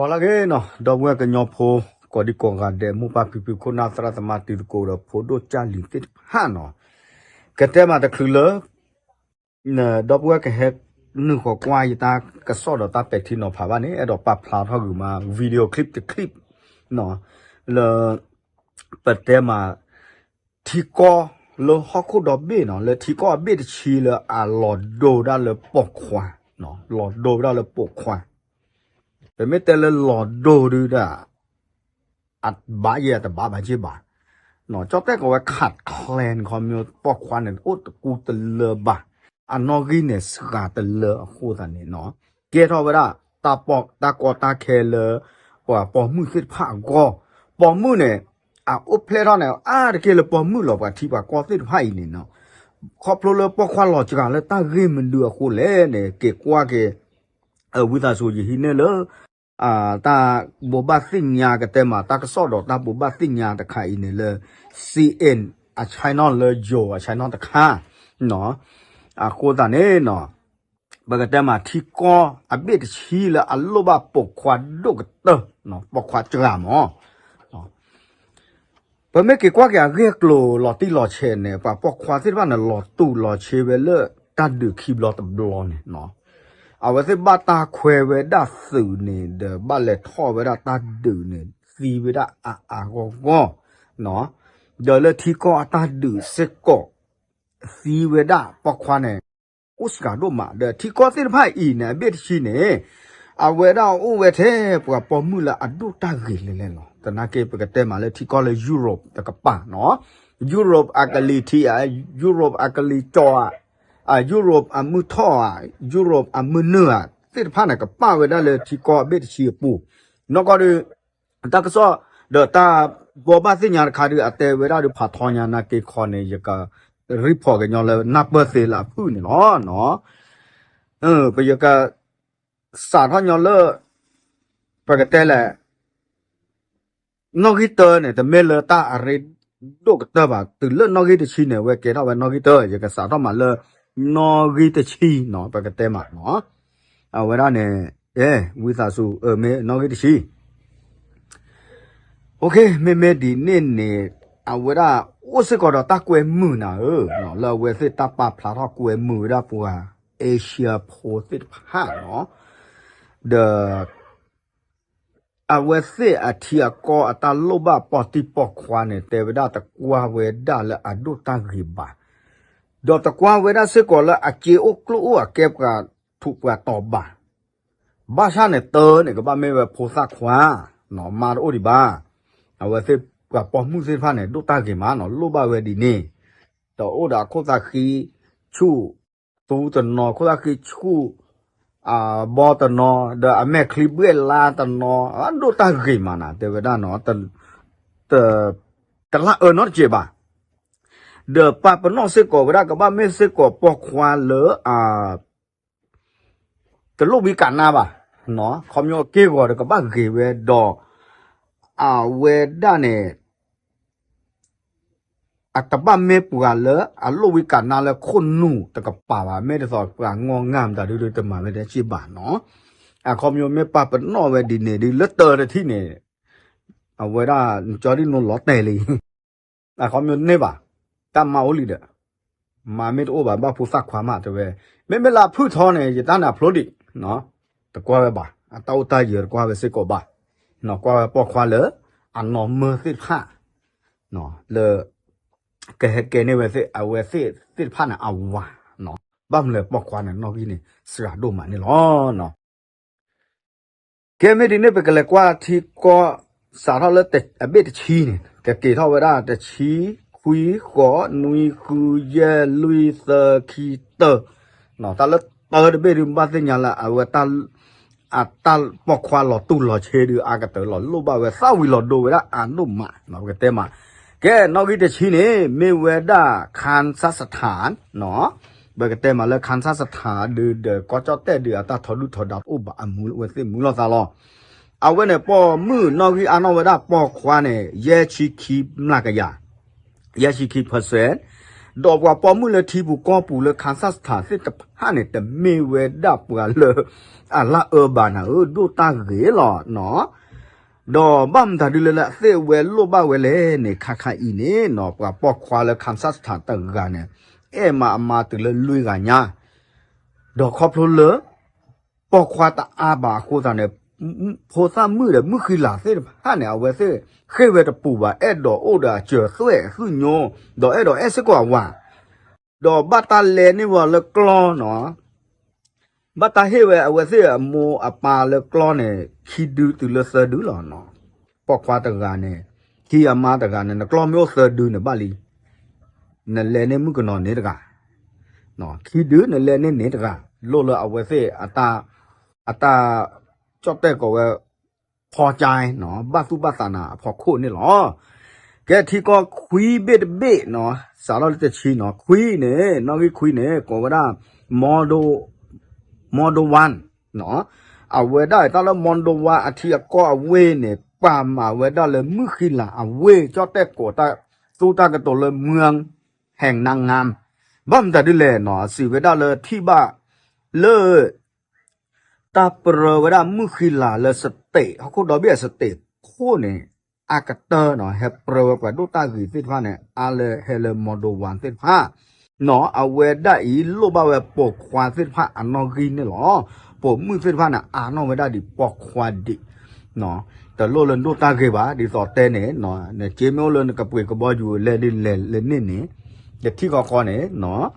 လၢက့ၤနီၤ ဒီပုၢ်ဝဲၢ်ကညီဖိ ကိးဒံကိးဂၤဒဲး မိၢ်ပၢ်ဖံဖု ခိၣ်နၢ်သရၣ်သမါ တံၤသကိးဒီး ဖိဒိၣ်ကၢ်လံၤသ့ၣ်တဖၣ်နီၤ, ကတဲမးတချုးလၢ ဒီပုၢ်ဝဲၢ်ကဟဲနုာ်ဃီၤကွၢ်ယတၢ်ကစီၣ်ဒီးတၢ်ပဲာ်ထံနီၤဖးဘၣ်န့ၣ် အဲၣ်ဒိးပာ်ဖျါထီၣ်ဂုာ်မး video clip တ clip နီၤ, လၢ ပတဲမး ထံကီၢ်လၢဟီၣ်ခိၣ်ဒီဘ့ၣ်နီၤ လၢထံကီၢ်အဘ့ၣ်တဆံလၢအလီၤဒိဝဲဒၣ်လၢပိာ်ခွါ, လီၤဒိဝဲဒၣ်လၢပိာ်ခွါ, ပမ့ၢ်တဲလၢလီၤဒိဒုဒၣ် အဘၣ်ယဲၢ်အတဘၣ်ဘၣ်က့ၢ်ဘၣ်, ကၠီၣ်တဲၣ်ကီးဝဲ ขาดแคลน ခီမီ ပိာ်ခွါန့ၣ် တအိၣ်တကူတလၢဘၣ်, အနီၣ်ဂံၢ်န့ၣ် စှၤတလၢအဃိသတးန့ၣ်နီၤ, ကဲထီၣ်ဝဲဒၣ် တၢ်ကီတၢ်ခဲလၢ ပှၤပိာ်မုၣ်သ့ၣ်တဖၣ်အဂီၢ်, ပိာ်မုၣ်န့ၣ် အအိၣ်ဖျဲၣ်ထီၣ်န့ၣ် အါတက့ၢ်လၢပိာ်မုၣ်လီၤ ပှၤထံပှၤကီၢ်သ့ၣ်တဖၣ်အံၤန့ၣ်နီၤ, ခီဖျိလၢပိာ်ခွါလီၤစှၤလၢတၢ်ဂ့ၢ်မနုၤအဃိလဲၣ်န့ၣ် က့ၤကွၢ်က့ၤ ဝံသးစူၤယဟံးန့ၢ်လၢ တၢ်ဘိးဘၣ်သ့ၣ်ညါကတဲမး တၢ်ကစီၣ်ဒီးတၢ်ဘိးဘၣ်သ့ၣ်ညါတခါအံၤန့ၣ်လၢ C N အ channel လၢ Joe အ channel တခါနီၤ, အဃိသတးန့ၣ်နီၤ ပကတဲမးထံကီၢ်အဘ့ၣ်တဆံလၢအလိၣ်ဘၣ်ပိာ်ခွါဒိၣ်ကတၢၢ်, ပိာ်ခွါစှၤမး ပမ့ၢ်က့ၤကွၢ်က့ၤအဂ့ၢ်အကျိၤလီၤတံၢ်လီၤဆဲးန့ၣ် ပှၤပိာ်ခွါသ့ၣ်တဖၣ်န့ၣ် လီၤတူာ်လီၤဆ့ဝဲလၢတၢ်ဒုးခံဘျီတဘျီန့ၣ်, အဝဲသ့ၣ်ဘၣ်တၢ်ခွဲးဝဲဒၣ်သုးန့ၣ် ဒီးဘၣ်လဲၤထီၣ်ဝဲဒၣ်တၢ်ဒုးန့ၣ် သံဝဲဒၣ်အါအါဂီၢ်ဂီၢ်, ဒီးလၢထံကီၢ်အတၢ်ဒုးစ့ၢ်ကီး သံဝဲဒၣ်ပိာ်ခွါန့ၣ် အိၣ်စှၤဒိၣ်မး ဒီးထံကီၢ်သ့ၣ်တဖၣ်အံၤန့ၣ် အဘ့ၣ်တဆံန့ၣ် အဝဲဒၣ်အိၣ်ဝဲထဲပှၤပိာ်မုၣ်လၢအဒိၣ်တၢ်ဂ့ၤလဲၣ်လဲၣ်လီၤ. သနာ်က့ ပကတဲမးလၢထံကီၢ်လၢ Europe တကပၤနီၤ, Europe အကလံၤထံးဧါ, Europe အကလံၤကၠီဧါ, Europe အမုၢ်ထီၣ်ဧါ, Europe အမုၢ်နုာ်ဧါ သ့ၣ်တဖၣ်န့ၣ် ကပၣ်ဝဲဒၣ်လၢထံကီၢ်အဘ့ၣ်တဆံအပူၤ, နီၢ်ကီၢ်ဒုး တၢ်ကစီၣ်ဒီးတၢ်ဘိးဘၣ်သ့ၣ်ညါတခါဒုး အတဲဝဲဒၣ်ဒုးဖးထီညါ နာ်က့ခီန့ၣ် ယက report ကညီလၢနၢ်ပၢၢ်သ့လၢအဖုၣ်န့ၣ်လီၤ. Europe ပယက စးထီၣ်ညီလၢ ပကတဲလဲၣ် နီၣ်ဂံၢ်တၢန့ၣ် တမ့ၢ်လၢတၢ်အရ့ဒိၣ်ကတၢၢ်ဘၣ်, တုၤလၢနီၣ်ဂံၢ်တဆံန့ၣ် အဝဲကဲထီၣ်ဝဲနီၣ်ဂံၢ်တၢ, ယကစးထီၣ်မးလၢ နီၣ်ဂံၢ်တဆံနီၤ ပကတဲမးနီၤ, အဝဲဒၣ်န့ၣ် အဲ ဝံသးစူၤ မ့ၢ်နီၣ်ဂံၢ်တဆံ မ့မ့ၢ်ဒ်န့ၣ်န့ၣ် အဝဲဒၣ်အိၣ်စ့ၢ်ကီးဒီးတၢ်ကွဲမုာ်နၤဧၢ, လၢအဝဲသ့ၣ်တၢ်ပာ်ဖျါထီၣ်ကွဲမုာ်ဝဲဒၣ်ပှၤ Asia ဖိသ့ၣ်တဖၣ်နီၤ, ဒီး အဝဲသ့ၣ်အထံအကီၢ်အတၢ်လိၣ်ဘၣ်ပိာ်တံၢ်ပိာ်ခွါန့ၣ် တဲဝဲဒၣ်တကွၢ်ဝဲဒၣ်လၢအဒိၣ်တၢ်ဂ့ၤဘၣ်, ဒီးတကွၢ်ဝဲဒၣ်စ့ၢ်ကီးလၢအစ့အိၣ်ကျိၣ်အိၣ်အကဲပှၤထူးပှၤတီၤဘၣ် ဘၣ်ဆၣ်န့ၣ် တၢန့ၣ်ကဘၣ်မ့ၢ်ဝဲဖိသၣ်ခွါ, မါတအိၣ်ဒံးဘၣ်, အဝဲသ့ၣ်ပှၤပိာ်မုၣ်သ့ၣ်တဖၣ်န့ၣ် ဒိၣ်တၢ်ဂ့ၤမးနီၤ လိၣ်ဘၣ်ဝဲဒ်န့ၣ်, ဒီးအိၣ်ဒီးအခိၣ်သးဃံဆူၣ်, သူတနီၤ ခိၣ်သးဃံဆူၣ်, ဘီတနီၤ ဒီးအမဲာ်ချံဘှဲၣ်လါတနီၤ ဒိၣ်တၢ်ဂ့ၤမးနၤ တဲဝဲဒၣ်နီၤ, တ တလၢအၢနီတစဲးဘၣ်, ဒီးပာ်ပနီၣ်စ့ၢ်ကီးဝဲဒၣ်ကဘၣ်မ့ၢ်စ့ၢ်ကီးပိာ်ခွါလၢ တလိၣ်ဝံကးနါဘၣ်, ခီဖျိအက့ၢ်ဂီၤဒီးကဘၣ်ဂ့ၤဝဲဒီး အဝဲဒၣ်န့ၣ် အတဘၣ်မ့ၢ်ပှၤလၢအလိၣ်ဝံကးနါလၢခိၣ်နူာ်တကပၤဘၣ်, မ့ၢ်တသီပှၤငီၢ်ငၢ်မတၤဒုဒုတမၤဝဲတစ့ၢ်ဘၣ်နီၤ, အခီပညီမ့ၢ်ပာ်ပနီၣ်ဝဲဒ်န့ၣ်ဒု လၢတၢတထံၣ်န့ၣ် အဝဲဒၣ် နကၠီဒ်နိလီၤတဲာ်လံ အခီပညီန့ၢ်ဘၣ်, တၢ်မၤအိၣ်လံဒီး မၤမ့ၢ်တအိၣ်ဘၣ် ဘၣ်ဖိသၣ်ခွါမးတဲဝဲ, မ့မ့ၢ်လၢအဖုၣ်ထီန့ၣ် ယတၢ်န့ၣ်အဖျိဒံး, တကွၢ်ဝဲဘၣ်, အတၢ်အိၣ်တၢ်ယၢၤတကွၢ်ဝဲစ့ၢ်ကီးဘၣ်, ကွၢ်ဝဲပိာ်ခွါလၢ အနီၢ်မၢသ့ၣ်တဖၣ် လၢ ကဟဲကဲန့ၢ်ဝဲသ့ၣ် အဝဲသ့ၣ်သ့ၣ်တဖၣ်န့ၣ်အဝၤ, ဘၣ်မနုၤလဲၣ်ပိာ်ခွါန့ၣ် နီၣ်ဂံၢ်န့ၣ် စှၤဒိၣ်မးန့ၣ်လီၤ. ကဲမ့ၢ်ဒ်န့ၣ် ပကလဲၤကွၢ်ထံကီၢ်စးထီၣ်လၢအဘ့ၣ်တဆံန့ၣ် ကက့ၤထီၣ်ဝဲဒၣ်တဆံ, ခွံ, ဃိး, နွံ, ဃု, ယဲၢ်, လွံၢ်, သၢ, ခံ, တၢ, တၢ်လၢတၢတဘ့ၣ်ဒုး ဘၣ်သ့ၣ်ညါလၢအဝဲ အတၢ်ပိာ်ခွါလီၤတူၢ်လီၤဆ့ဒုးအါကတၢၢ်လီၤ လိၣ်ဘၣ်ဝဲသၣ်ဝံၤလီၤဒိဝဲဒၣ်အဒိၣ်မး ပကတဲမး, ကဲနီၣ်ဂံၢ်တဆံန့ၣ် မ့ၢ်ဝဲဒၣ် Kazakhstan ပကတဲမးလၢ Kazakhstan ဒုးဒီးကီၢ်ကၠီၣ်တဲၣ်ဒုးအတၢ်ထီဒုၣ်ထီဒါတအိၣ်ဘၣ် အမူဝဲသ့ၣ်မူလိာ်သးလီၤ. အဝဲန့ၣ်ပိာ်မုၣ်နီၣ်ဂံၢ်အါနီၣ်ဝဲဒၣ်ပိာ်ခွါန့ၣ် ယဲၢ်ဆံခံမျးကယၤ, ယဲၢ်ဆံခံ percent ဒီးပှၤပိာ်မုၣ်လၢထံပူၤကီၢ်ပူၤလၢ Kazakhstan သ့ၣ်တဖၣ်န့ၣ် တမ့ၢ်ဝဲဒၣ်ပှၤလၢ အလၢအၢဘၣ်နၤဧၢ ဒိၣ်တၢ်ဂ့ၤလီၤနီၤ. ဒီးဘၣ်မတၤဒ်လဲၣ်လၢအသ့ၣ်ဝဲလိၣ်ဘၣ်ဝဲလဲၣ်န့ၣ် ခါခါအံၤန့ၣ်နီၤ ပှၤပိာ်ခွါလၢ Kazakhstan တဂၤန့ၣ် အဲၣ်မးအမါတုၤလၢလွံၢ်ဂၤညါ ဒီးခီဖျိလၢ ပိာ်ခွါတအါဘၣ်အဃိသတးန့ၣ် ဖိသၣ်မုၣ်ဒီးမုၣ်ဃံလၤသ့ၣ်တဖၣ်န့ၣ် အဝဲသ့ၣ်ဃ့ၢ်ဝဲတပူၤဘၣ် အဲၣ်ဒိးအိၣ်ဒီးအစၢၤသွဲၣ်အသွံၣ်ညိ ဒီးအဲၣ်ဒိးအဲၣ်စ့ၢ်ကီးအဝၤ ဒီးဘၣ်တၢ်လဲန့ၢ်ဝဲလၢကျီနီၤ ဘၣ်တၢ်ဟ့ၣ်ဝဲအဝဲသ့ၣ်အမိၢ်အပၢ်လၢကျီန့ၣ် ခံဒုတုၤလၢသၢဒုလီၤနီၤ. ပိာ်ခွါတဂၤန့ၣ် ခံအမါတဂၤန့ၣ် နကျီမ့ၢ်အိၣ်သၢဒုန့ၣ်ဘၣ်လံ နလဲန့ၢ်မုၣ်ကနီၤန့ၣ်တဂၤ ခံဒုနလဲန့ၢ်န့ၣ်တဂၤ လိၣ်လၢအဝဲသ့ၣ်အတၢ် အတၢ် ကၠီၣ်တဲၣ်ကိးဝဲ ဖီကၠဲနီၤ ဘၣ်သူၣ်ဘၣ်သးနၤအဖီခိၣ်န့ၣ်လီၤ. ကဲထံကီၢ်ခွံဘ့ၣ်တဘ့ၣ်နီၤ စးထီၣ်လၢတဆံနီၤ ခွံန့ၣ် နီၣ်ဂံၢ်ခွံန့ၣ် ကိးဝဲဒၣ် Moldova နီၤ အဝဲဒၣ်တၢ်လၢ Moldova အထံအကီၢ်အဝ့ၢ်န့ၣ် ပာ်မၤဝဲဒၣ်လၢမုၣ်ဃံလၤအဝ့ၢ် ကၠီၣ်တဲၣ်ကိးတၢ်သူတၢ်ကတိၤလၢ Muang Hengnangam ဘၣ်မတၤဒ်လဲၣ်နီၤ စံးဝဲဒၣ်လၢထံၣ်ဘၣ်လၢ တၢ်ပြၢဝဲဒၣ်မုၣ်ဃံလၤလၢ state ဟီၣ်ခိၣ်ဒီဘ့ၣ်အ state ခိၣ်န့ၣ် အကတၢၢ်နီၤ ဟဲပြၢဝဲပှၤဒိၣ်တၢ်ဂ့ၤသ့ၣ်တဖၣ်န့ၣ် အါလၢဟဲလၢ Moldova သ့ၣ်တဖၣ် နီၤ အဝဲဒၣ်အံၤလိၣ်ဘၣ်ဝဲပိာ်ခွါသ့ၣ်တဖၣ်အနီၣ်ဂံၢ်န့ၣ်လီၤ. ပိာ်မုၣ်သ့ၣ်တဖၣ်န့ၣ် အါနီၣ်ဝဲဒၣ်ဒံးပိာ်ခွါဒံး တလိၣ်လၢဒိၣ်တၢ်ဂ့ၤဘၣ် ဒ်သိးတဲန့ၣ် နက့မ့ၢ်အိၣ်လၢနကပှ့ၤကဘီယူၤလဲၤဒ်လဲၣ်လၢန့ၣ်န့ၣ် တထံၣ်ဃီဃီန့ၣ်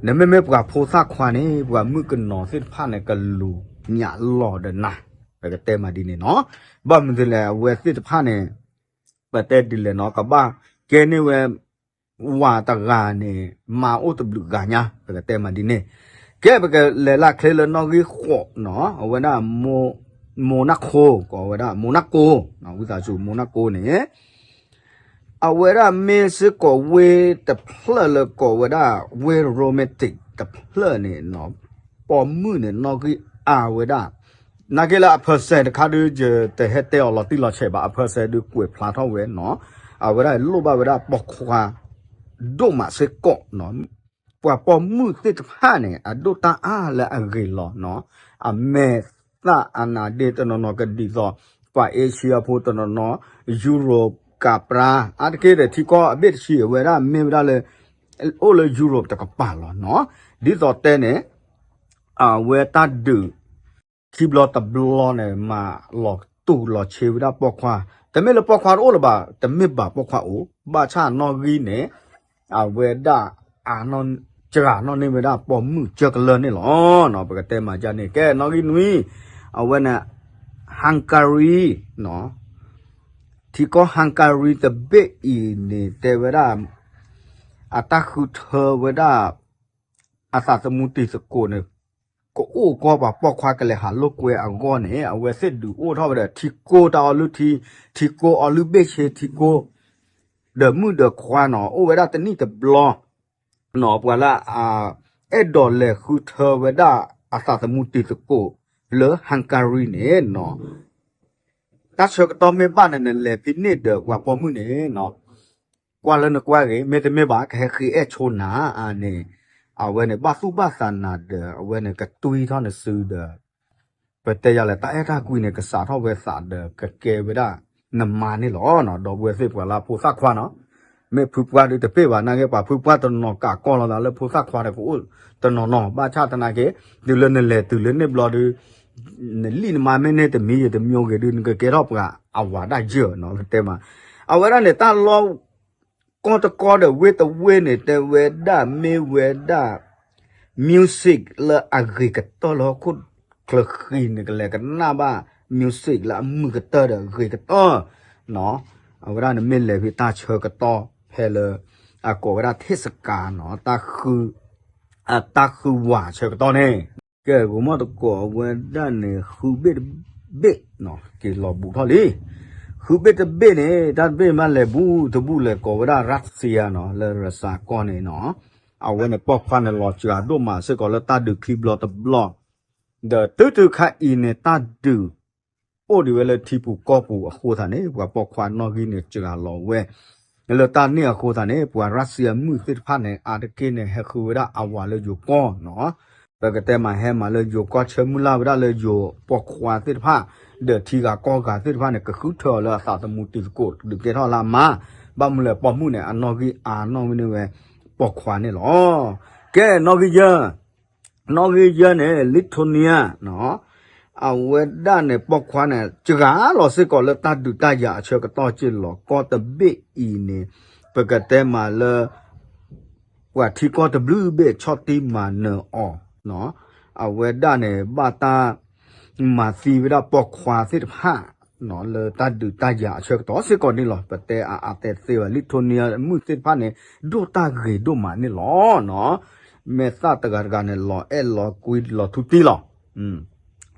နမ့မ့ၢ်ပှၤဖိသၣ်ခွါန့ၣ် ပှၤမုၣ်ကနီၤသ့ၣ်တဖၣ်န့ၣ် ကလူၤညၣ်လီၤဒီးနၤ ပကတဲမးဒ်န့ၣ်နီၤ. ဘၣ်မနုၤလဲၣ် အဝဲသ့ၣ်တဖၣ်န့ၣ် ပတဲဒ်လဲၣ်နီၤ ကဘၣ်ကဲန့ၢ်ဝဲ ဝၤတဂၤန့ၣ် မါအိၣ်တဘျုးဂၤညါ ပကတဲမးဒ်န့ၣ်. ကဲပကလဲၤလၢချ့လၢနီၣ်ဂံၢ်ဃိးနီၤ အဝဲဒၣ် Monaco ကိးဝဲဒၣ် Monaco ဝံသးစူၤ Monaco န့ၣ် အဝဲဒၣ်မ့ၢ်စ့ၢ်ကီးဝ့ၢ်တဖျၢၣ်လၢကိးဝဲဒၣ် ဝ့ၢ် romantic တဖျၢၣ်န့ၣ်နီၤ ပိာ်မုၣ်န့ၣ် နီၣ်ဂံၢ်အါဝဲဒၣ် နာ်က့လၢအ percent တခါဒုး ယတဟဲတဲအီၤလီၤတံၢ်လီၤဆဲးဘၣ် အ percent ဒုးကွဲးဖျါထီၣ်ဝဲနီၤ အဝဲဒၣ်လိၣ်ဘၣ်ဝဲဒၣ်ပိာ်ခွါ ဒိၣ်မးစ့ၢ်ကီးနီၤ ပှၤပိာ်မုၣ်သ့ၣ်တဖၣ်န့ၣ် အဒိၣ်တၢ်အါလၢအဂ့ၤလီၤနီၤ အမဲာ်သၣ်အနါဒ့တနီၤနီၤကဒ်သိး ပှၤ Asia ဖိတနီၤနီၤ Europe ကပြါ အါတက့ၢ်ဒီးထံကီၢ်အဘ့ၣ်တဆံအဝဲဒၣ်မ့ၢ်ဝဲဒၣ်လၢ အိၣ်လၢ Europe တကပၤလီၤနီၤ ဒ်သိးတဲန့ၣ် အဝဲတၢ်ဒုး ခံဘျီတဘျီန့ၣ် မၤလီၤတူၢ်လီၤဆ့ဝဲဒၣ်ပိာ်ခွါ တမ့ၢ်လၢပိာ်ခွါတအိၣ်လၢၤဘၣ် တမ့ၢ်ဘၣ်ပိာ်ခွါအိၣ် ဘၣ်ဆၣ်နီၣ်ဂံၢ်န့ၣ် အဝဲဒၣ် အနီၢ် စှၤနီၣ်န့ၢ်ဝဲဒၣ်ပိာ်မုၣ်ကၢကလၢာ်န့ၣ်လီၤ. ပကတဲမၤဒ်န့ၣ် ကဲနီၣ်ဂံၢ်နွံ အဝဲန့ၣ် Hungary နီၤ ထံကီၢ် Hungary တဘ့ၣ်အံၤန့ၣ် တဲဝဲဒၣ် အတၢ်ဃုထၢဝဲဒၣ် အသးသမူတံၤသကိးန့ၣ် ကအိၣ်ကီၢ်ပှၤပိာ်ခွါကလဲၤဟးလိာ်ကွဲအဂီၢ်န့ၣ် အဝဲသ့ၣ်ဒုးအိၣ်ထီၣ်ဝဲဒီးထံကိတၢ်အီလုၢ်ထံ ထံကိအီလုၢ်ဘ့ၣ်ဆ့ထံကိ ဒီးမုၣ်ဒီးခွါနီၤ အိၣ်ဝဲဒၣ်တနံၣ်တဘျီ နီၤ ပှၤလၢ အဲၣ်ဒိးလဲၤဃုထၢဝဲဒၣ်အသးသမူတံၤသကိးလၢ Hungary န့ၣ်နီၤ တၢ်ဆၢကတီၢ်မ့ၢ်ဘၣ်န့ၣ် နလဲၤဖဲန့ၣ်ဒီးပှၤပိာ်မုၣ်န့ၣ်နီၤ ကွၢ်လၢနကွၢ်ဂ့ၤ မ့တမ့ၢ်ဘၣ် ကဟဲဃ့အဲၣ်ဆိနၤန့ၣ် အဝဲန့ၣ် ဘၣ်သူၣ်ဘၣ်သးနၤဒီး အဝဲန့ၣ်ကတွံထီၣ်နစုဒီး ပတဲယၤလဲၣ် တၢ်အဲၣ်တၢ်ကွံန့ၣ် ကစးထီၣ်ဝဲသးဒီး ကကဲဝဲဒၣ်နမါန့ၣ်လီၤ. ဒီပုၢ်ဝဲၢ်သ့ၣ်ပှၤလၢဖိသၣ်ခွါနီၤ မ့ၢ်ဖုပှၢ်ဒုးတပ့ၢ်ဘၣ် နာ်က့ပှၤဖုပှၢ်တနီၤကးကီၢ်လီၤသးလၢဖိသၣ်ခွါဒီးကအိၣ်တနီၤနီၤ ဘၣ်ဆၣ်သနာ်က့ တုၤလၢနလဲၤတုၤလၢန့ၣ်ဘျီဒုး နလံၣ်နမါမ့ၢ်န့ၢ်တမံၤယတမံၤဂ့ၤဒုး နကကဲထီၣ်ပှၤအဝၤဒၣ်ယၢၢ်နီၤ ပတဲမး အဝဲဒၣ်န့ၣ် တၢ်လီၢ်ကီၢ်တကီၢ်ဒီးဝ့ၢ်တဝ့ၢ်န့ၣ် တဲဝဲဒၣ်မ့ၢ်ဝဲဒၣ် music လၢအဂ့ၤကတၢၢ်လၢဟီၣ်ခိၣ်ချၢဃံန့ၣ် ကလဲၤကနၣ်ဘၣ် music လၢအမုာ်ကတၢၢ်ဒီးဂ့ၤကတၢၢ်နီၤ အဝဲဒၣ်န့ၣ်မ့ၢ်လဲၤဖဲတၢ်ဆၢကတီၢ်ဖဲလၢ အကိးဝဲဒၣ်ထ့ၣ်စကၤနီၤ တၢ်ဃု တၢ်ဃုဝၤဆၢကတီၢ်န့ၣ် ကဲ ဂိၤမီၣ်တကိးအဝဲဒၣ်န့ၣ် ဃုဘ့ၣ်တဘ့ၣ်နီၤ က့ၤလီၤဘူးထီၣ်လံ ဃုဘ့ၣ်တဘ့ၣ်န့ၣ် တၢ်တဘ့ၣ်မးလဲၤဘူးတဘူးလဲၤကိးဝဲဒၣ် Russia နီၤ လၢ Russia ကီၢ်န့ၣ်နီၤ အဝဲန့ၣ်ပိာ်ခွါန့ၣ်လီၤစှၤဒိၣ်မးစ့ၢ်ကီးလၢတၢ်ဒုးခံဘျီတဘျီ ဒီးတုၤတုၤခါအံၤန့ၣ် တၢ်ဒုး အိၣ်ဒံးဝဲလၢထံပူၤကီၢ်ပူၤအဃိသတးန့ၣ် ပှၤပိာ်ခွါနီၣ်ဂံၢ်န့ၣ်စှၤလီၤဝဲ လၢတၢ်န့ၣ်အဃိသတးန့ၣ် ပှၤရၢၡံအမုၣ်သ့ၣ်တဖၣ်န့ၣ် အါတက့ၢ်န့ၣ် ဟဲဃုဝဲဒၣ်အဝၤလၢယိၤကီၢ်နီၤ. ပကတဲမးဟဲမးလၢယိၤကီၢ် ဆၢမုၢ်လၢ်ဝဲဒၣ်လၢယိၤပိာ်ခွါသ့ၣ်တဖၣ် ဒီးထံဂၤကီၢ်ဂၤသ့ၣ်တဖၣ်န့ၣ် ကဃုထၢအီၤလၢအသးသမူတံၤသကိး ဒုးကဲထီၣ်လၢအမါ, ဘၣ်မနုၤလဲၣ် ပိာ်မုၣ်န့ၣ် အနီၣ်ဂံၢ်အါနီၣ်ဝဲန့ၢ်ဝဲပိာ်ခွါန့ၣ်လီၤ. ကဲ နီၣ်ဂံၢ်ယဲၢ် နီၣ်ဂံၢ်ယဲၢ်န့ၣ် Lithuania နီၤ, အဝဲဒၣ်န့ၣ် ပိာ်ခွါန့ၣ် စှၤလီၤစ့ၢ်ကီးလၢတၢ်ဒုးတၢ်ယၤအဆၢကတီၢ်က့ၢ်လီၤ. ကီၢ်တဘ့ၣ်အံၤန့ၣ် ပကတဲမးလၢ ပှၤထံကီၢ်တဘျုးဘ့ၣ်ဆီၣ်တံၢ်မၤနၢၤအီၤ, အဝဲဒၣ်န့ၣ် ဘၣ်တၢ်မၤသံဝဲဒၣ်ပိာ်ခွါသ့ၣ်တဖၣ် လၢတၢ်ဒုးတၢ်ယၤအဆၢကတီၢ်စ့ၢ်ကီးန့ၣ်လီၤ. ပတဲအါအါတဲသ့ဘၣ် Lithuania မုၣ်သ့ၣ်တဖၣ်န့ၣ် ဒိၣ်တၢ်ဂ့ၤဒိၣ်မးန့ၣ်လီၤ. မဲာ်သၣ်တဂၤတဂၤန့ၣ် လီၤအဲၣ်လီၤကွံလီၤထူတံၢ်လီၤ.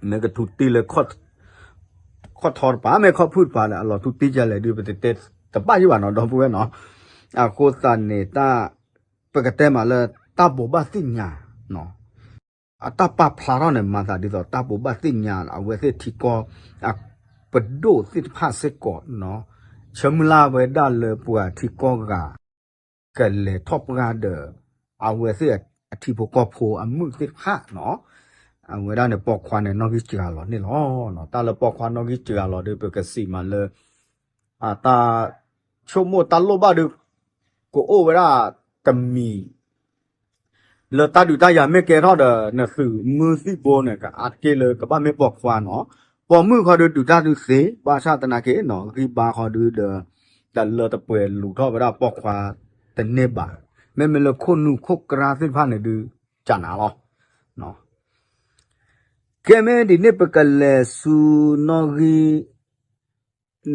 မ့ၢ်ကထူတံၢ်လၢ ခီၣ်ထီတပၤ မ့ၢ်ခီၣ်ဖုၣ်တပၤလၢအလီၤထူတံၢ်ဒ်လဲၣ်ဒုး ပတတဲတဘၣ်ယံၤဘၣ်နီၤ ဒီပုၢ်ဝဲၢ်နီၤ. အဃိသတးန့ၣ် တၢ် ပကတဲမးလၢတၢ်ဘိးဘၣ်သ့ၣ်ညါ အတၢ်ပာ်ဖျါထီၣ်န့ၣ် မၤသးဒ်သိးတၢ်ဘိးဘၣ်သ့ၣ်ညါ အဝဲသ့ၣ်ထံကီၢ် ပဒိၣ်သ့ၣ်တဖၣ်စ့ၢ်ကီး ဆၢမုၢ်လၢ်ဝဲဒၣ်လၢပှၤထံကီၢ်ဂၤ ကလဲၤထီၣ်ပှၢ်ဒီး အဝဲသ့ၣ်အထံဖိကီၢ်ဖိအမုၣ်သ့ၣ်တဖၣ်နီၤ. အဝဲဒၣ်န့ၣ် ပိာ်ခွါန့ၣ် နီၣ်ဂံၢ်စှၤလီၤန့ၣ်လီၤ. တၢ်လၢပိာ်ခွါနီၣ်ဂံၢ်စှၤလီၤဒီး ပကစံးမးလၢ တၢ်ဆိကမိၣ်တၢ်လိၣ်ဘၣ်ဒီး ကအိၣ်ဝဲဒၣ်တမံၤ လၢတၢ်ဒုးတၢ်ယၤမ့ၢ်ကဲထီၣ်ဒီး နသုးမုၢ်သံၣ်ဘိန့ၣ် ကအါတက့ၢ်လၢကဘၣ်မ့ၢ်ပိာ်ခွါနီၤ. ပိာ်မုၣ်ခီဒုးဒုးတၢ်ဒုးသ့ ဘၣ်ဆၣ်သနာ်က့နီၤ ဂံၢ်ဘါခီဒုးဒီး တလၢတပှဲၤလူၤထီၣ်ဝဲဒၣ်ပိာ်ခွါတန့ၢ်ဘၣ်. မ့မ့ၢ်လၢခိၣ်နူာ်ခိၣ်ကြါသ့ၣ်တဖၣ်န့ၣ်ဒုး ကနၤလီၤ. ကဲမ့ၢ်ဒ်န့ၣ် ပကလဲၤဆူ နီၣ်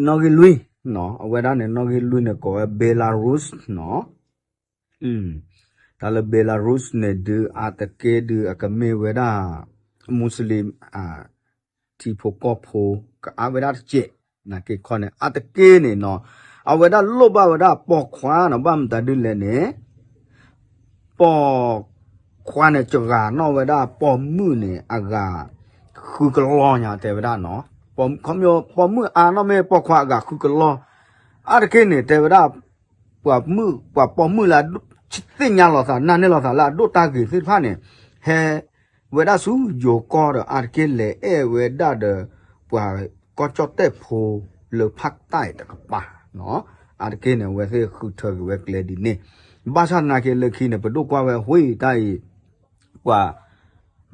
ဂံၢ်လွံၢ်, အဝဲဒၣ်န့ၣ် နီၣ်ဂံၢ်လွံၢ်န့ၣ် ကိးဝဲ Belarus နီၤ. တၢ်လၢ Belarus န့ၣ်ဒုး အါတက့ၢ်ဒုး အကမ့ၢ်ဝဲဒၣ် Muslim ထံဖိကီၢ်ဖိ ကအါဝဲဒၣ်တစဲး, နာ်က့ခီန့ၣ် အါတက့ၢ်န့ၣ်နီၤ, အဝဲဒၣ်လိၣ်ဘၣ်ဝဲဒၣ်ပိာ်ခွါနီၤ, ဘၣ်မတၤဒ်လဲၣ်န့ၣ် ပိာ်ခွါန့ၣ် စှၤနီၣ်ဝဲဒၣ်ပိာ်မုၣ်န့ၣ် အဂၤဃုကလီၢ်ညါ တဲဝဲဒၣ်နီၤ. ပိာ်မုၣ်အါနီၣ်မ့ၢ်ပိာ်ခွါအဂၤဃုကလီၢ်, အါတက့ၢ်န့ၣ် တဲဝဲဒၣ် ပှၤမုၣ် ပှၤပိာ်မုၣ်လၢ သ့ၣ်ညါလိာ်သး နာ်န့ၢ်လိာ်သးလၢအဒိၣ်တၢ်ဂ့ၤသ့ၣ်တဖၣ်န့ၣ် ဟဲဝဲဒၣ်ဆူယိၤကီၢ်ဒီး အါတက့ၢ်လဲၤအဲၣ်ဝဲဒၣ်ဒီး ပှၤကီၢ်ကၠီၣ်တဲၣ်ဖိလၢဖးတၢ်အံၤတကပၤ, အါတက့ၢ်န့ၣ် အဝဲသ့ၣ်ဃုထၢက့ၤဝဲကျဲဒ်န့ၣ်, ဘၣ်ဆၣ်သနာ်က့လၢခံန့ၣ် ပဒိၣ်ကွၢ်ဝဲ ဝ့ၢ်တၢ်အံၤ ပှၤ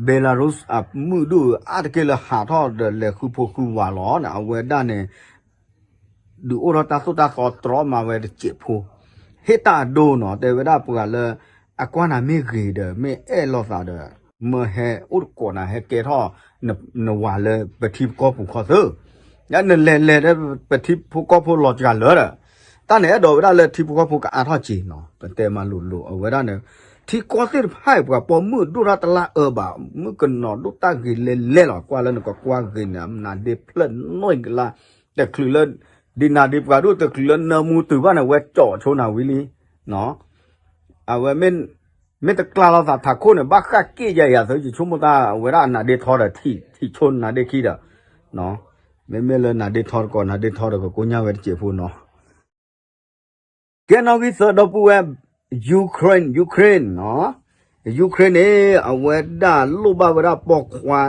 Belarus အမုၣ်ဒိၣ်အါတက့ၢ်လၢဟးထီၣ်ဒီးလဲၤဃုဖိဃုဝၤလီၤန့ၣ် အဝဲဒၣ်န့ၣ် ဒုးအိၣ်ထီၣ်တၢ်သိၣ်တၢ်သီတြီမးဝဲတစဲးဖိ, ဟ့ၣ်တၢ်အဒိနီၤ, တဲဝဲဒၣ်ပှၤလၢ အကွၢ်နၤမ့ၢ်ဂ့ၤဒီး မ့ၢ်အဲၣ်လိာ်သးဒီး မၢဟဲအိၣ်တကိးနၤ ဟဲကဲထီၣ် နဝၤလၢပထံပကီၢ်ပူၤခီသၢ, နလဲၤလဲၤဒီးပထံဖိကီၢ်ဖိလီၤစှၤလၢာ်ဒီး တၢ်န့ၣ်အဲၣ်ဒိးဝဲဒၣ်လၢထံဖိကီၢ်ဖိကအါထီၣ်က့ၤနီၤ, ပတဲမးလိၤလိၤ အဝဲဒၣ်န့ၣ် ထံကီၢ်သ့ၣ်တဖၣ်အံၤ ပှၤပိာ်မုၣ်ဒိၣ်တၢ်တလါအၢဘၣ်, မုၣ်ကနီၤဒိၣ်တၢ်ဂ့ၤလဲၤလဲၤလီၤ, ကွၢ်လၢနကကွၢ်ဂ့ၤန့ၣ် နါဒ့ဖျၢၣ်နီၢ်ကလါ, တချုးလၢ ဒ်နါဒ့ပှၤဒိၣ်တချုးလၢနၢမူတုၤဘၣ်န့ၣ် ဝဲကၠီၣ်ဆိနၤဝံၤလံ, အဝဲ မ့ၢ်တကျါလိာ်သးထးခိၣ်န့ၣ် ဘၣ်ဃးက့ၣ်ယၤယၤသု ယဆိကမိၣ်တၢ် အဝဲဒၣ်အနါဒ့ထီဒီး ထံၣ်ဆိနါဒ့ခံဒီး, မ့မ့ၢ်လၢနါဒ့ထီတကိး နါဒ့ထီဒီးကကိညၢ်ဝဲတစဲးဖိနီၤ. ကဲနီၣ်ဂံၢ်သၢဒီပုၢ်ဝဲၢ် Ukraine, Ukraine နီၤ, Ukraine န့ၣ် အဝဲဒၣ်လိၣ်ဘၣ်ဝဲဒၣ်ပိာ်ခွါ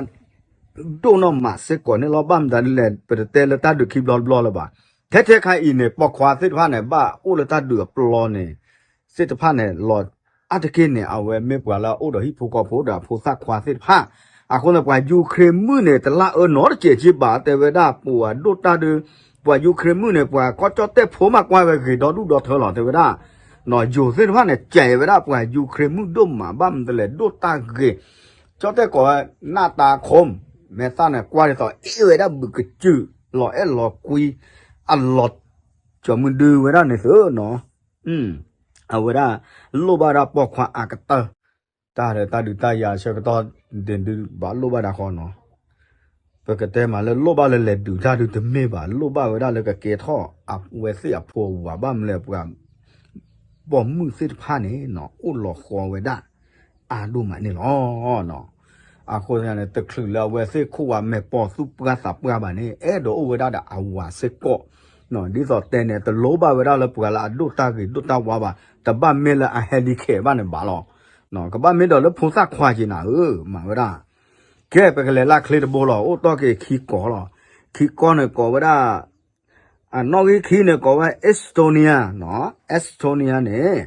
ဒိၣ်နီၢ်မးစ့ၢ်ကီးန့ၣ်လီၤ, ဘၣ်မတၤဒ်လဲၣ် ပတတဲလၢတၢ်ဒုးခံဘျီတဘျီလၢၤဘၣ်, ထဲထဲခါအံၤန့ၣ် ပိာ်ခွါသ့ၣ်တဖၣ်န့ၣ် ဘၣ်အိၣ်လၢတၢ်ဒုးအပျီန့ၣ် သ့ၣ်တဖၣ်န့ၣ်လီၤ, အါတက့ၢ်န့ၣ် အဝဲမ့ၢ်ပှၤလၢအအိၣ်ဒီးဟံၣ်ဖိဃီဖိဒီးအဖိသၣ်ခွါသ့ၣ်တဖၣ်, အဃိန့ၣ် ပှၤ Ukraine မုၣ်န့ၣ် တလါအၢနီတစဲးက့ဘၣ် တဲဝဲဒၣ် ပှၤဒိၣ်တၢ်ဒုး ပှၤ Ukraine မုၣ်န့ၣ် ပှၤကီၢ်ကၠီၣ်တဲၣ်ဖိမးကွၢ်ဝဲဂ့ၤဒီဒူၣ်ဒီထၢလီၤ တဲဝဲဒၣ်, ယိၤသ့ၣ်တဖၣ်န့ၣ် ကဲဝဲဒၣ်ပှၤ Ukraine မုၣ်ဒိၣ်မး ဘၣ်မနုၤလဲၣ်ဒိၣ်တၢ်ဂ့ၤ, ကၠီၣ်တဲၣ်ကိးဝဲ နၢ်တၢ်ခိၣ် မဲာ်သၣ်န့ၣ် ကွၢ်ဒ်သိး အ့ၣ်ဝဲဒၣ်ဘုးကစၢၢ် လီၤအဲၣ်လီၤကွံ အလီၤ ကၠီၤမုၢ်ဒုဝဲဒၣ်န့ၣ်သုနီၤ, အဝဲဒၣ် လိၣ်ဘၣ်ဒၣ်ပိာ်ခွါအါကတၢၢ်, တၢ်ဒီးတၢ်ဒုးတၢ်ယၤဆၢကတီၢ်ဒ့ၣ်ဒုးဘၣ်လိၣ်ဘၣ်ဒၣ်ဃီနီၤ, ပကတဲမးလၢလိၣ်ဘၣ်လၢလဲၤဒုးတၢ်ဒုးတမ့ၢ်ဘၣ်, လိၣ်ဘၣ်ဝဲဒၣ်လၢကကဲထီၣ်အဝဲသ့ၣ်အဖိအဝၤ ဘၣ်မနုၤလဲၣ်ပှၤ ပိာ်မုၣ်သ့ၣ်တဖၣ်န့ၣ်နီၤ အိၣ်လီၤဃီဝဲဒၣ် အါဒိၣ်မးန့ၣ်လီၤ. အဃိန့ၣ် တချုးလၢအဝဲသ့ၣ်ခိၣ်ဝၤမဲာ်ပိာ်သူၣ်ပှၢ်သးပှၢ်ဘၣ်န့ၣ် အဲၣ်ဒိးအိၣ်ဝဲဒၣ်ဒီးအဝၤစ့ၢ်ကီး, ဒ်သိးတဲန့ၣ် တလိၣ်ဘၣ်ဝဲဒၣ်လၢပှၤလၢအဒိၣ်တၢ်ဂ့ၤဒိၣ်တၢ်ဝါဘၣ်, တဘၣ်မ့ၢ်လၢအ handicap ဘၣ်န့ၣ်ဘၣ်လီၤ. ကဘၣ်မ့ၢ်ဒီးလၢဖိသၣ်ခွါက့ၤနၤဧၢ မၤဝဲဒၣ်. ကဲ ပကလဲၤလၢချ့တဘိလီၤ. အိၣ်တီၢ်က့ၤခံကီၢ်လီၤ. ခံကီၢ်န့ၣ်ကိးဝဲဒၣ် အနီၣ်ဂံၢ်ခံန့ၣ်ကိးဝဲ Estonia နီၤ, Estonia န့ၣ်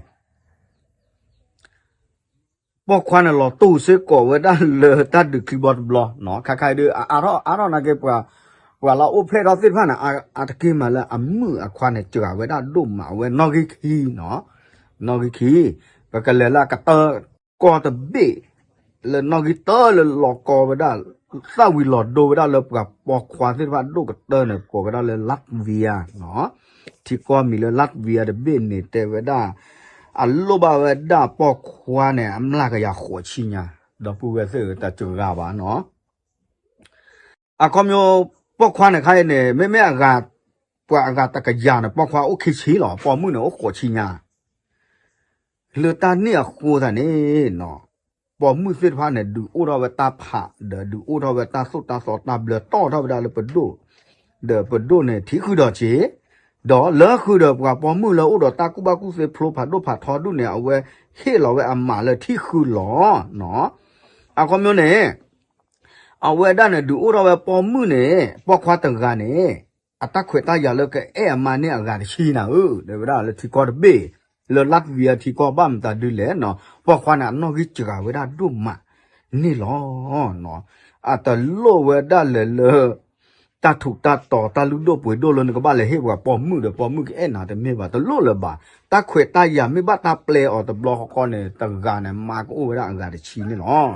ပိာ်ခွါန့ၣ်လီၤတူၢ်စ့ၢ်ကီးဝဲဒၣ်လၢတၢ်ဒုးခံဘီတဘျီနီၤ, ခါခါအံၤဒုး အါထီၣ်အါထီၣ်နာ်က့ ပှၤလၢအအိၣ်ဖျဲၣ်ထီၣ်သ့ၣ်တဖၣ်န့ၣ် အတက့ၢ်မးလၢအမုၣ်အခွါန့ၣ် စှၤဝဲဒၣ်ဒိၣ်မးဝဲနီၣ်ဂံၢ်ခံနီၤ, နီၣ်ဂံၢ်ခံ, ပကလဲၤလၢအကတၢၢ်ကီၢ်တဘ့ၣ် လၢနီၣ်ဂံၢ်တၢလၢလီၤကီဝဲဒၣ် သၣ်ဝံၤလီၤဒိဝဲဒၣ်လၢပှၤပိာ်ခွါသ့ၣ်တဖၣ်ဒိၣ်ကတၢၢ်န့ၣ် ကိးဝဲဒၣ်လၢ Latvia နီၤ, ထံကီၢ်မံၤလၢ Latvia တဘ့ၣ်န့ၣ် တဲဝဲဒၣ် အလိၣ်ဘၣ်ဝဲဒၣ်ပိာ်ခွါန့ၣ် အမျးကယၤဃိးဆံညါ, ဒီပုၢ်ဝဲၢ်သ့ၣ်ဧၢ တစှၤဘၣ်နီၤ. အခီပညီ ပိာ်ခွါန့ၣ်ခါအံၤန့ၣ် မ့မ့ၢ်အဂၤ ပှၤအဂၤတကယၤန့ၣ် ပိာ်ခွါအိၣ်ခံဆံလီၤ, ပိာ်မုၣ်န့ၣ်အိၣ်ဃိးဆံညါ လၢတၢ်န့ၣ်အဃိသတးန့ၣ်နီၤ, ပိာ်မုၣ်သ့ၣ်တဖၣ်န့ၣ် ဒုးအိၣ်ထီၣ်ဝဲတၢ်ဖး ဒီးဒုးအိၣ်ထီၣ်ဝဲတၢ်သိၣ်တၢ်သီတၢ်ဘျၢတီၢ်ထီၣ်ဝဲဒၣ်လၢပဒိၣ်, ဒီးပဒိၣ်န့ၣ် ထံဃုာ်ဒီးစ့, ဒီးလၢဃုာ်ဒီးပှၤပိာ်မုၣ်လၢအိၣ်ဒီးတၢ်ကူၣ်ဘၣ်ကူၣ်သ့ဖျိဖးဒိၣ်ဖးထီဒူၣ်န့ၣ် အဝဲဟ့ၣ်လီၤဝဲအမးလၢထံဃုာ်လီၤနီၤ. အခီပညီန့ၣ် အဝဲဒၣ်န့ၣ် ဒုးအိၣ်ထီၣ်ဝဲပိာ်မုၣ်န့ၣ် ပိာ်ခွါတဂၤန့ၣ် အတၢ်ခွဲးတၢ်ယာ်လၢကအဲၣ်အမါန့ၢ်အဂၤတဆံနၤဧၢ, တဲဝဲဒၣ်လၢထံကီၢ်တဘ့ၣ်, လၢ Latvia ထံကီၢ်ဘၣ်မတၤဒုလဲၣ်နီၤ, ပိာ်ခွါန့ၣ် အနီၣ်ဂံၢ်စှၤဝဲဒၣ်ဒိၣ်မးန့ၣ်လီၤ. အတလိၣ်ဝဲဒၣ်လဲာ်လၢ တၢ်ထူးတၢ်တီၤ တၢ်လုၢ်ဒိၣ်ပှ့ၤဒိၣ်လၢနကဘၣ်လဲၤဟ့ၣ်ပှၤပိာ်မုၣ်ဒီးပိာ်မုၣ်ကအဲၣ်နၤတမ့ၢ်ဘၣ်, တလိၣ်လၢၤဘၣ်. တၢ်ခွဲးတၢ်ယာ်မ့ၢ်ဘၣ်တၢ်ပျဲအီၤတဘျီဃီဃီန့ၣ် တဂၤန့ၣ် မါကအိၣ်ဝဲဒၣ်အဂၤတဆံန့ၣ်လီၤ.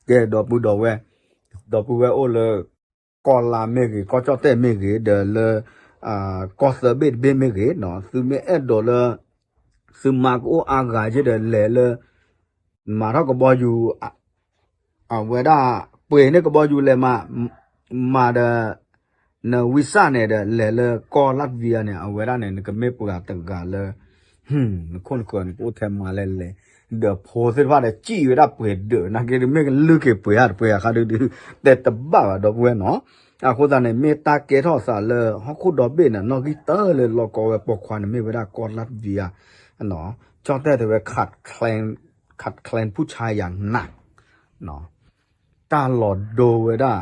ကဲ ဒီပုၢ်ဒီဝဲၢ်, ဒီပုၢ်ဝဲၢ်အိၣ်လၢ ကီၢ်လါမ့ၢ်ဂ့ၤ, ကီၢ်ကၠီၣ်တဲၣ်မ့ၢ်ဂ့ၤ, ဒီးလၢ ကီၢ်သၢဘ့ၣ်တဘ့ၣ်မ့ၢ်ဂ့ၤနီၤ, သုမ့ၢ်အဲၣ်ဒိးလၢ သုမါကအိၣ်အါဂၤက့ဒီးလဲၤလၢ မၤထီၣ်ကဘီယူၤ အဝဲဒၣ် ပှ့ၤန့ၢ်ကဘီယူၤလဲၤမး, မၤဒီး နဝံစၢ်န့ၣ်ဒီး လဲၤလၢကီၢ် Latvia န့ၣ် အဝဲဒၣ်န့ၣ် နကမ့ၢ်ပှၤတဂၤလၢ နခိၣ်နဃၢၤန့ၣ် ကအိၣ်ထဲမၤလဲၣ်လဲၣ်, ဒီးဖိသ့ၣ်တဖၣ်ဒီး စံၣ်ဝဲဒၣ်ပှဲၤဒၢး နာ်က့ မ့ၢ်ကလုၢ်က့ၤပှဲၤဧါတပှဲၤဧါခါဒုဒု တဲတဘၣ်ဘၣ် ဒီပုၢ်ဝဲၢ်နီၤ. အဃိသတးန့ၣ် မ့ၢ်တၢ်ကဲထီၣ်သးလၢ ဟီၣ်ခိၣ်ဒီဘ့ၣ်န့ၣ် နီၣ်ဂံၢ်တၢလၢလီၤကီဝဲပိာ်ခွါန့ၣ် မ့ၢ်ဝဲဒၣ်ကီၢ် Latvia ကၠီၣ်တဲၣ်တဲဝဲ ခး clan ခး clan ဖူၣ်ဆါယၤနး တၢ်လီၤဒိဝဲဒၣ်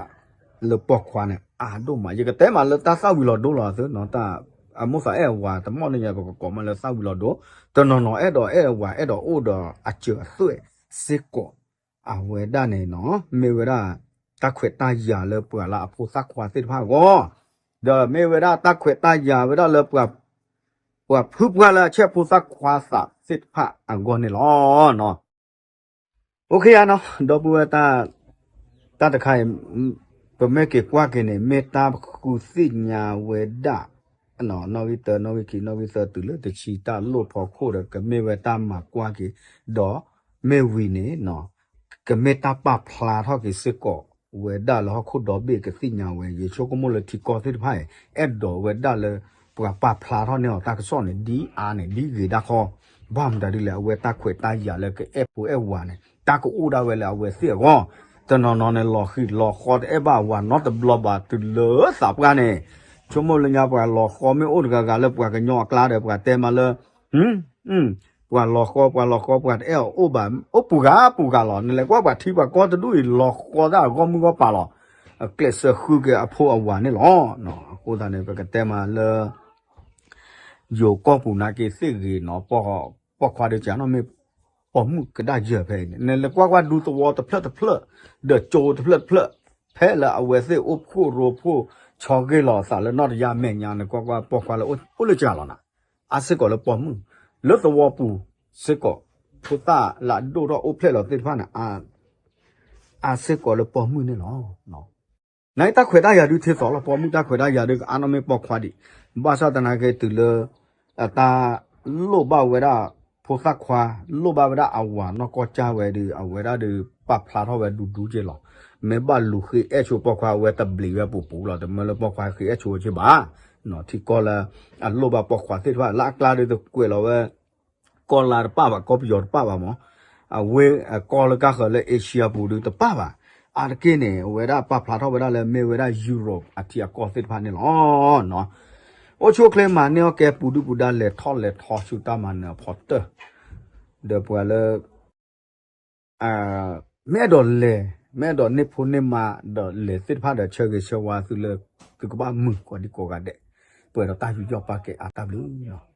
လၢပိာ်ခွါန့ၣ် အါဒိၣ်မး, ယကတဲမးလၢတၢ်သၣ်ဝံၤလီၤဒိလီၤသုနီၤ, တၢ်အမိၢ်သးအဲၣ်အဝၤ တမီၣ်န့ၣ်ညါ ပကကိးမးလၢသၣ်ဝံၤလီၤဒိ, တနီၤနီၤအဲၣ်ဒိးအဲၣ်အဝၤ အဲၣ်ဒိးအိၣ်ဒီးအစၢၤအသွဲၣ်စ့ၢ်ကီး, အဝဲဒၣ်န့ၣ်နီၤ မ့ၢ်ဝဲဒၣ် တၢ်ခွဲးတၢ်ယာ်လၢပှၤလၢအဖိသၣ်ခွါသ့ၣ်တဖၣ်အဂီၢ်, ဒီးမ့ၢ်ဝဲဒၣ်တၢ်ခွဲးတၢ်ယာ်ဝဲဒၣ်လၢ ပှၤဖုပှၢ်လၢအဆဲးဖိသၣ်ခွါသးသ့ၣ်တဖၣ်အဂီၢ်န့ၣ်လီၤ. အိၣ်ခ့ယါနီၤ ဒီပုၢ်ဝဲၢ် တၢ်တခါအံၤ ပမ့ၢ်က့ၤကွၢ်က့ၤန့ၣ် မ့ၢ်တၢ်ဃုသ့ၣ်ညါဝဲဒၣ် နီၣ်ဂံၢ်တၢ နီၣ်ဂံၢ်ခံ နီၣ်ဂံၢ်သၢ တုၤလၢတဆံ တၢ်လိၣ်ဖီခိၣ်ဒီး ကမ့ၢ်ဝဲတၢ်မၤကွၢ်က့ၤ ဒီးမ့ၢ်ဝံၤန့ၣ် ကမ့ၢ်တၢ်ပာ်ဖျါထီၣ်က့ၤစ့ၢ်ကီးဝဲဒၣ်လၢဟီၣ်ခိၣ်ဒီဘ့ၣ်ကသ့ၣ်ညါဝဲ ယဆိကမိၣ်လၢထံကီၢ်သ့ၣ်တဖၣ်အံၤ အဲၣ်ဒိးဝဲဒၣ်လၢ ပှၤပာ်ဖျါထီၣ်န့ၢ်အီၤတၢ်ကစီၣ်န့ၣ် ဒ်အါန့ၣ် ဒ်ဂ့ၤဒၣ်ခီ, ဘၣ်မတၤဒ်လဲၣ် အဝဲတၢ်ခွဲးတၢ်ယာ်လၢကအဲၣ်ဖိအဲၣ်ဝၤန့ၣ် တၢ်ကအိၣ်ဒၣ်ဝဲလၢအဝဲသ့ၣ်အဂီၢ်, တနီၤနီၤန့ၣ် လီၤဃံးလီၤဃီတအဲၣ်ဘၣ်အဝၤနီတဘျီဘၣ် တုၤလၢသးပှၢ်န့ၣ်, ဆိကမိၣ်လၢညါ ပှၤလီၤဃီမ့ၢ်အိၣ်တဂၤဂၤလၢပှၤကညီအကျါဒီး ပှၤတဲမးလၢ ပှၤလီၤဃီ ပှၤလီၤဃီ ပှၤတအဲၣ်အီၤအိၣ်ဘၣ် အိၣ်ပူၤဂၤပူၤဂၤလီၤ. နလဲၤကွၢ်ပှၤထံပှၤကီၢ်တဒူၣ်အံၤ လီၤဃီဒၣ်အဂီၢ်မုၢ်ဂီၢ်ပၤလီၤ. အကျဲးစၢးဃုက့ၤအဖိအဝၤန့ၣ်လီၤ. အဃိသတးန့ၣ် ပကတဲမးလၢ ယိၤကီၢ်ပူၤနာ်က့သ့ၣ်ဂ့ၤနီၤ, ပိာ်ခွါဒုးကနီၤ မ့ၢ်ပိာ်မုၣ်ကဒါယၢၤဖဲအံၤန့ၣ် နလဲၤကွၢ်ကွၢ်ဒူသဝီတဖျၢၣ်တဖျၢၣ် ဒီးကၠိတဖျၢၣ်တဖျၢၣ် ဖဲလၢအဝဲသ့ၣ်အိၣ်ဖှိၣ်ရိဖှိၣ် ဆီၣ်ဂ့ၤလီၤအသးလၢနီၢ်တယၢ်မဲာ်ညါန့ၣ် ကွၢ်ကွၢ်ပိာ်ခွါလၢအိၣ်လၢကလီၤနီၤ, အါစ့ၢ်ကီးလၢပိာ်မုၣ် လၢသဝီပူၤစ့ၢ်ကီး ဖိသၣ်လၢအဒိၣ်ထီၣ်အိၣ်ဖျဲၣ်လီၤသ့ၣ်တဖၣ်န့ၣ် အါစ့ၢ်ကီးလၢပိာ်မုၣ်န့ၣ်လီၤ. နတၢ်ခွဲးတၢ်ယာ်ဒုးထံသီလီၤ, ပိာ်မုၣ်တၢ်ခွဲးတၢ်ယာ်ဒုးကအါနီၢ်မ့ၢ်ပိာ်ခွါဒံး, ဘၣ်ဆၣ်သနာ်က့တုၤလၢ အတၢ်လိၣ်ဘၣ်ဝဲဒၣ် ဖိသၣ်ခွါ လိၣ်ဘၣ်ဝဲဒၣ်အဝၤနီၢ်ကီၢ်ကၢ်ဝဲဒီး အဝဲဒၣ်ဒီးပာ်ဖျါထီၣ်ဝဲဒူဒူက့လီၤ. မ့ၢ်ဘၣ်လူၤဃ့အဲၣ်ဆိပိာ်ခွါ အဝဲတဘျံးဝဲပူၤပူၤလီၤ, တမၢလၢပိာ်ခွါဃ့အဲၣ်ဆိဝဲက့ဘၣ်. ထံကီၢ်လၢ အလိၣ်ဘၣ်ပိာ်ခွါသ့ၣ်တဖၣ် လၢအကျါဒီးတကွဲးလီၤဝဲ ကီၢ်လါတပၣ်ဘၣ် ကီၢ်ပယီၤတပၣ်ဘၣ်မး, အဝဲကီၢ်လၢကါဃၢၤလၢ Asia ပူၤဒုးတပၣ်ဘၣ်. အါတက့ၢ်န့ၣ် အဝဲဒၣ်ပာ်ဖျါထီၣ်ဝဲဒၣ်လၢမ့ၢ်ဝဲဒၣ် Europe အထံအကီၢ်သ့ၣ်တဖၣ်န့ၣ်လီၤ. အိၣ်ဆူၣ်အိၣ်ချ့မၤန့ၢ်အီၣ်ကဲပူၤဒုၣ်ပူၤဒါ လဲၤထီၣ်လဲၤထီဆူတၢ်မၤနၢၤအဖီတၢၢ်, ဒီးပှၤလၢ မ့ၢ်အဲၣ်ဒိးလဲၤ မ့ၢ်အဲၣ်ဒိးန့ၢ်ဖိန့ၢ်မါဒီးလဲၤသ့ၣ်တဖၣ်ဒီး ဆၢဂ့ၤဆၢဝါသုလၢ သုကဘၣ်မုာ်ကိးဒံကိးဂၤဒဲး, ပှဲၤဒီးတၢ်ယူးယီၣ်ပာ်ကဲအါတၢ်ဘျုးလီၤ.